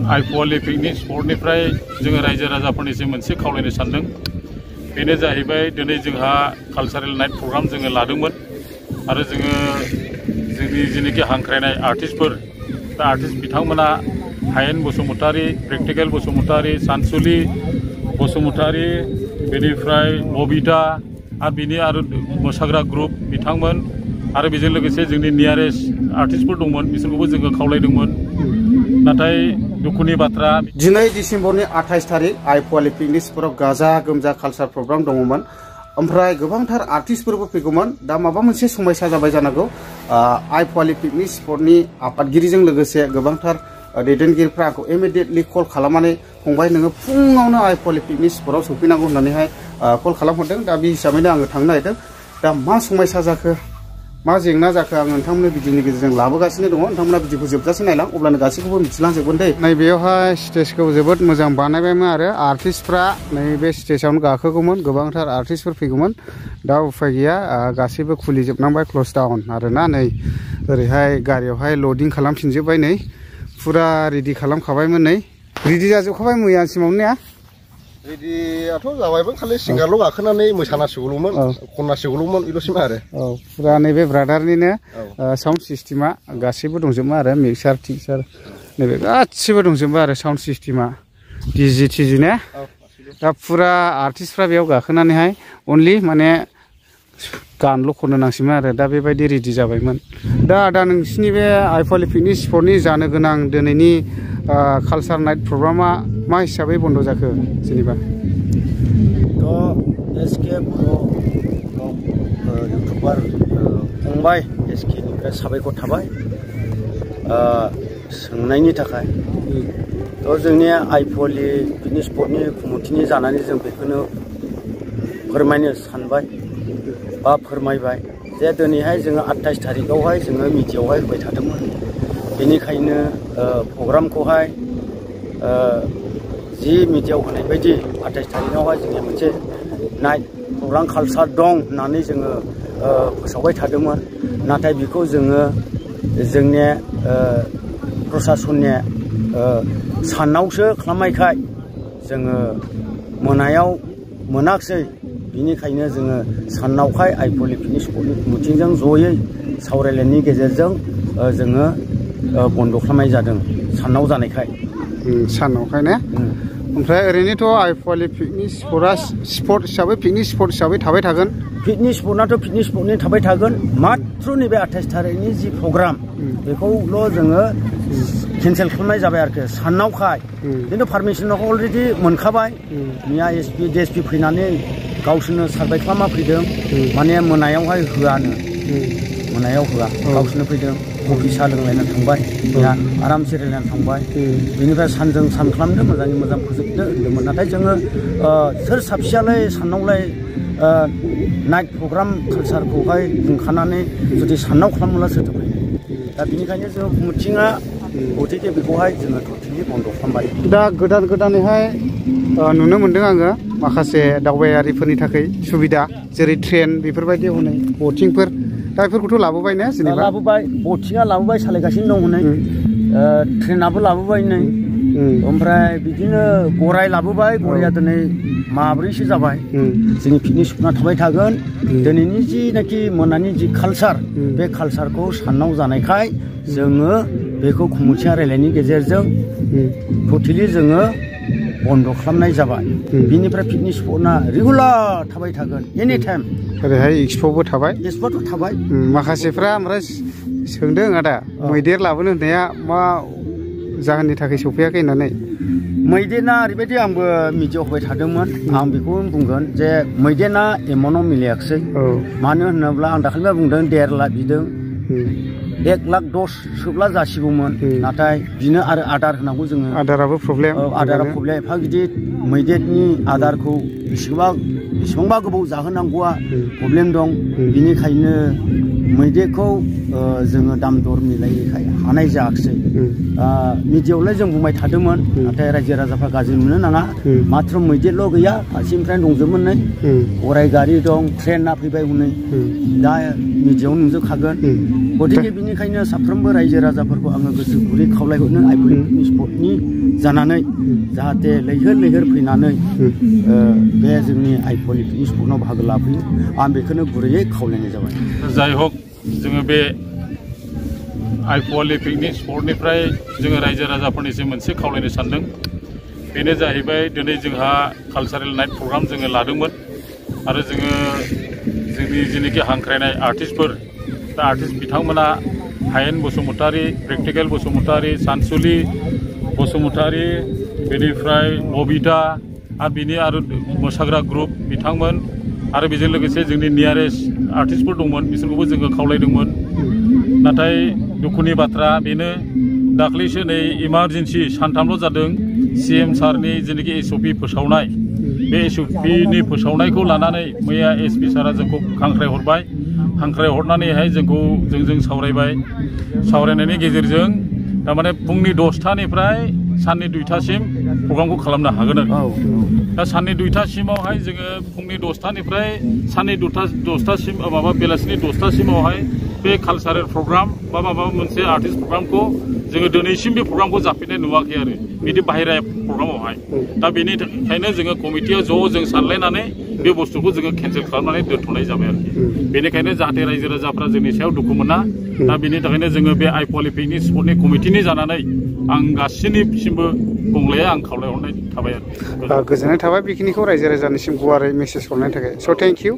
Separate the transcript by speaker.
Speaker 1: आइफवालि picnic स्पटनिफ्राय जोङो रायजो राजाफोरनिसिम मोनसे खावलायनो सानदों। बेनो जाहैबाय दिनै जोंहा कालचारेल नाइट प्रग्राम जोङो लादोंमोन आरो जोङो जोंनि जेनोखि हांख्रायनाय आर्टिस्टफोर दा आर्टिस्ट बिथांमोना हायेन बसुमतारी, प्रेक्टिकेल बसुमतारी, सानसुलि बसुमतारी, बेनिफ्राय बबिता आरो बिनि आरो मोसाग्रा ग्रुप बिथांमोन आरो बेजों लोगोसे जोंनि नियारेस्ट आर्टिस्टफोर दंमोन बिसोरखौबो जोङो खावलायदोंमोन। नाथाय दुखुनि बाथ्रा
Speaker 2: दिनै डिसेम्बरनि 28 तारिख आइफवालि पिकनिक स्पटआव गाजा गोमजा कालचार प्रग्राम दङमोन। ओमफ्राय गोबांथार आर्टिस्टफोरबो फैगौमोन। दा माबा मोनसे समस्या जाबाय जानांगौ। आइफवालि पिकनिक स्पटनि आफादगिरिजों लोगोसे गोबांथार दैदेनगिरिफ्रा आंखौ इमिडियेटलि कल खालामनानै फंबाय नोङो फुङावनो आइफवालि पिकनिक स्पटआव सौफैनांगौ होननानैहाय कल खालामहरदों। दा बे हिसाबैनो आङो थांनो नागिरदों। दा मा समस्या जाखो मा जेंना जाखो आं नोंथांमोननो भिडिअनि गेजेरजों लाबोगासिनो दङ। नोंथांमोना भिडिअखौ जोबजासे नायलां अब्लानो गासैखौबो मिथिलांजोबगोन दे। नैबेयावहाय स्टेजखौ जोबोद मोजां बानायबायमोन आरो आर्टिस्टफ्रा नैबे स्टेजावनो गाखोगौमोन। गोबांथार आर्टिस्टफोर फैगौमोन। दा उफाय गैया गासैबो खुलिजोबनांबाय क्लस डाउन आरोना। नै ओरैहाय गारियावहाय लडिं खालामफिनजोब्बाय। नै फुरा रेडि खालामखाबायमोन। नै रेडि जाजोबखाबाय मैयासिमावनो ने?
Speaker 3: रेडियाथ' जाबायमोन, खालि सिंगारल' गाखोनानै मोसानांसिगौल'मोन, खननांसिगौल'मोन बेल'सैमोन आरो।
Speaker 2: फुरा नैबे ब्रादारनिनो साउन्ड सिस्टेमा गासैबो दंजोबो आरो मिक्सार टिक्सार नैबे गासिबो दंजोबो आरो साउन्ड सिस्टेमा डिजि टिजि ने। दा फुरा आर्टिस्टफ्रा बेयाव गाखोनानैहाय अनलि माने गानल' खननो नांसिगोन आरो। दा बेबायदि रेडि जाबायमोन। दा नोंसिनि बे आइफवालि पिकनिक स्पटनि जानो गोनां दिनैनि कालचार नाइट प्रग्रामा मा हिसाबै बन्द' जाखो जेनेबा?
Speaker 4: एसके बर' इउटुबार फंबाय एसकेनिफ्राय साबायखर थाबाय सोंनायनि थाखाय। जोंनि आइफवालि पिकनिक स्पटनि कमिटिनि जानानै जों बेखौनो फोरमायनो सानबाय बा फोरमायबाय जे दिनैहाय जोङो 28 तारिखआवहाय जोङो मिडियायावहाय होबाय थादोंमोन। बेनिखायनो प्रग्रामखौहाय जि मिडियायाव होनाय बायदि 28 तारिखआवहाय जोंनि मोनसे नाइट प्रग्राम कालचार दं होननानै जोङो फोसावबाय थादोंमोन। नाथाय बेखौ जोङो जोंनि प्रसासननि सानावसो खालामनायखाय जोङो मोनायाव मोनाखिसै। बिनिखायनो जोङो सानावहाय आइफवालि पिकनिक स्पटनि कमिटिजों जयै सावरायलायनायनि गेजेरजों जोङो बन्द' खालामनाय जादों सानाव जानायखाय।
Speaker 2: सानावहाय ने? ओमफ्राय ओरैनोथ' आइफवालि पिकनिक स्पटआ स्पट हिसाबै पिकनिक स्पट हिसाबै थाबाय थागोन।
Speaker 4: पिकनिक स्पटआथ' पिकनिक स्पटनि थाबाय थागोन। मात्र नैबे 28 तारिखनि जि प्रग्राम बेखौल' जोङो केन्सेल खालामनाय जाबाय आरोखि सानावखाय। खिन्थु पारमिसनखौ अलरेडि मोनखाबाय। मैया एसपि डिएसपि फैनानै गावसोरनो सार्भे खालामना फैदों। माने मोनायावहाय होआनो, मोनायाव होआ, गावसोरनो फैदों। कफि साहा लोंलायनानै थांबाय, आरामसे रायलायनानै थांबाय। बेनिफ्राय सानजों सान खालामदो, मोजाङै मोजां फोजोबदो होनदोंमोन। नाथाय जोङो सोर साबसेयालाय सानावलाय नाइट प्रग्राम कालचारखौहाय बुंखानानै जुदि सानाव खालामोब्ला सोरथो फैयो? दा बेनिखायनो जोङो कमिटिया गतिके बेखौहाय जोङो टटेलि बन्द' खालामबाय।
Speaker 2: दा गोदानैहाय नुनो मोन्दों आङो माखासे दावबायारिफोरनि थाखाय सुबिदा जेरै ट्रेन बेफोरबायदि हनै बटिंफोर। दा बेफोरखौथ' लाबोबाय ने जेनेबा?
Speaker 4: लाबोबाय, बटिंआ लाबोबाय, सालायगासिनो दं हनै। ट्रेनाबो लाबोबाय नै। ओमफ्राय बिदिनो गराय लाबोबाय। गराया दिनै माब्रैसो जाबाय। जोंनि पिकनिक स्पटआ थाबाय थागोन। दिनैनि जिनाखि मोनानि जि कालचार बे कालचारखौ सानाव जानायखाय जोङो बेखौ कमिटिया रायलायनायनि गेजेरजों टटेलि जोङो बन्द' खालामनाय जाबाय। बिनिफ्राय पिकनिक स्पटआ रेगुलार थाबाय थागोन एनि टाइम।
Speaker 2: ओरैहाय एक्सप'बो थाबाय।
Speaker 4: एक्सप'थ' थाबाय।
Speaker 2: माखासेफ्रा ओमफ्राय सोंदों आदा मैदेर लाबोनो होननाया मा जाहोननि थाखाय सफैयाखै होननानै?
Speaker 4: मैदेरा ओरैबायदि आंबो मिडियायाव होबाय थादोंमोन। आं बेखौनो बुंगोन जे मैदेरा एमाउन्टआव मिलायाखिसै। मानो होनोब्ला आं दाखालिबो बुंदों 1.5 लाख बिदों। 1,10,000 सोब्ला जासिगौमोन। नाथाय बिनो आरो आदार होनांगौ जोङो।
Speaker 2: आदाराबो प्रब्लेम।
Speaker 4: आदारा प्रब्लेम। एफा गिदिर मैदेरनि आदारखौ बेसेबांबा गोबाव जाहोनांगौआ प्रब्लेम दं। बिनिखायनो मैदेरखौ जोङो दाम दर मिलायैखाय हानाय जायाखिसै। मिडियायावलाय जों बुंबाय थादोंमोन। नाथाय रायजो राजाफ्रा गाज्रि मोननो नाङा। मात्र मैदेरल' गैया, फारसेनिफ्राय दंजोबोमोन नै। गराय गारि दं, ट्रेना फैबाय हनै। दा मिडियायाव नुजोबखागोन। गतिके बिनिखायनो साफ्रोमबो रायजो राजाफोरखौ आङो गोसो गुरै खावलायहरनो आइफवालि पिकनिक स्पटनि जानानै जाहाथे लैहोर लैहोर फैनानै बे जोंनि आइफवालि पिकनिक स्पटआव बाहागो लाफैयो आं बेखौनो गुरैयै खावलायनाय जाबाय।
Speaker 1: जाय हक जोङो बे आइफवालि पिकनिक स्पटनिफ्राय जोङो रायजो राजाफोरनिसिम मोनसे खावलायनो सानदों। बेनो जाहैबाय दिनै जोंहा कालचारेल नाइट प्रग्राम जोङो लादोंमोन आरो जोङो जोंनि जेनोखि हांख्रायनाय आर्टिस्टफोर दा आर्टिस्ट बिथांमोना हायेन बसुमतारी, प्रेक्टिकेल बसुमतारी, सानसुलि बसुमतारी, बेनिफ्राय बबिता आरो बिनि आरो मोसाग्रा ग्रुप बिथांमोन आरो बेजों लोगोसे जोंनि नियारेस्ट आर्टिस्टफोर दंमोन बिसोरखौबो जोङो खावलायदोंमोन। नाथाय दुखुनि बाथ्रा बेनो दाख्लैसो नै इमारजेन्सि सानथामल' जादों CM सारनि जेनोखि SOP फोसावनाय बे SOPनि फोसावनायखौ लानानै मैया SP सारा जोंखौ हांख्रायहरनानैहाय जोंजों सावरायबाय। सावरायनायनि गेजेरजों थारमाने फुंनि 10टानिफ्राय साननि 2टासिम प्रग्रामखौ खालामनो हागोन आरो दा साननि 2टासिमावहाय जोङो फुंनि 10टानिफ्राय साननि 10टासिम बेलासिनि 10टासिमावहाय बे कालचारेल प्रग्राम बा माबा मोनसे आर्टिस्ट प्रग्रामखौ जोङो दिनैसिम बे प्रग्रामखौ जाफिननाय नुवाखै आरो बिदि बाहेरा प्रग्रामावहाय दा बेनि थाखायनो जोङो कमिटिया जों सानलायनानै बे बुस्थुखौ जोङो केन्सेल खालामनानै दोनथ'नाय जाबाय आरोखि। बेनिखायनो जाहाथे रायजो राजाफ्रा जोंनि सायाव दुखु मोना दा बेनि थाखायनो जोङो बे आइफवालि पिकनिक स्पटनि कमिटिनि जानानै आं गासैनिसिमबो बुंलाया आं खावलायहरनाय थाबाय आरो।
Speaker 2: गोजोननाय थाबाय बेखिनिखौ रायजो राजानिसिम गुवारै मेसेज हरनायनि थाखाय। स' थेंक इउ।